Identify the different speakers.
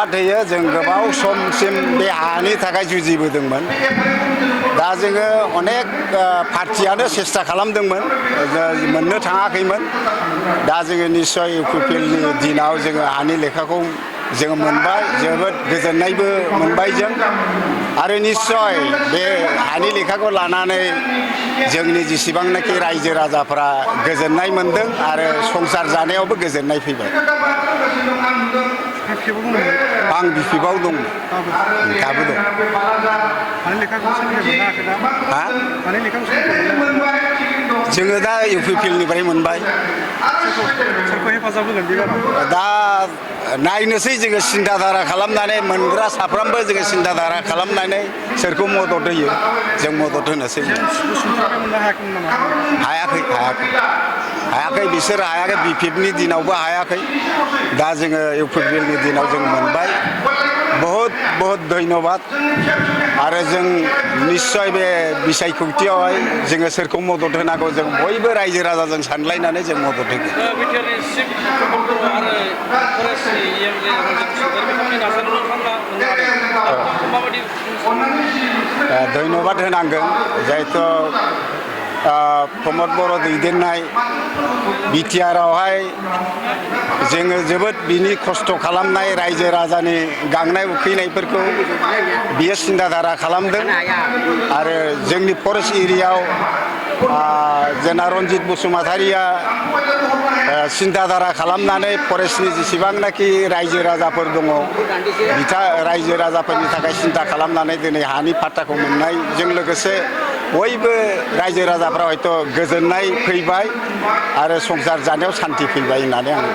Speaker 1: धन्यबाद होयो जों गोबाव समसिम बे हानि थाखाय जुजिबोदोंमोन दा जोङो अनेक पार्टियानो सेस्था खालामदोंमोन मोननो थाङाखैमोन दा जोङो निश्चय इउपिपिएलनि दिनाव जोङो हानि लेखाखौ जोङो मोनबाय जोबोद गोजोननायबो मोनबाय जों आरो निश्चय बे हानि लेखाखौ लानानै जोंनि जेसेबांनाखि रायजो राजाफ्रा गोजोननाय मोनदों आरो संसार जानायावबो गोजोननाय फैबाय आं बिपिएफआव दं दाबो दं जोङो दा इउपिपिएलनिफ्राय मोनबाय दा नायनोसै जोङो सिन्था धारा खालामनानै मोनग्रा साफ्रोमबो जोङो सिन्था धारा खालामनानै सोरखौ मदद होयो जों मदद होनोसै हायाखै बिसोर हायाखै बिपिएफनि दिनावबो हायाखै दा जोङो इउपिपिएलनि दिनाव जों मोनबाय बहुत बहुत धन्यबाद आरो जों निश्चय बे बिसायख'थियावहाय जोङो सोरखौ मदद होनांगौ जों बयबो रायजो राजाजों सानलायनानै जों मदद होगोन धन्यबाद होनांगोन जिहेथु प्रमद बर' दैदेननाय बिटिआरआवहाय जोङो जोबोद बिनि खस्थ' खालामनाय रायजो राजानि गांनाय उखैनायफोरखौ बियो सिन्था धारा खालामदों आरो जोंनि फरेस्ट एरियायाव जोंना रन्जित बसुमतारिया सिन्था धारा खालामनानै फरेस्टनि जेसेबांनाखि रायजो राजाफोर दङ रायजो राजाफोरनि थाखाय सिन्था खालामनानै दिनै हानि पाट्टाखौ मोननायजों लोगोसे बयबो रायजो राजाफ्रा हयथ' गोजोननाय फैबाय आरो संसार जानायाव सान्ति फैबाय होननानै आं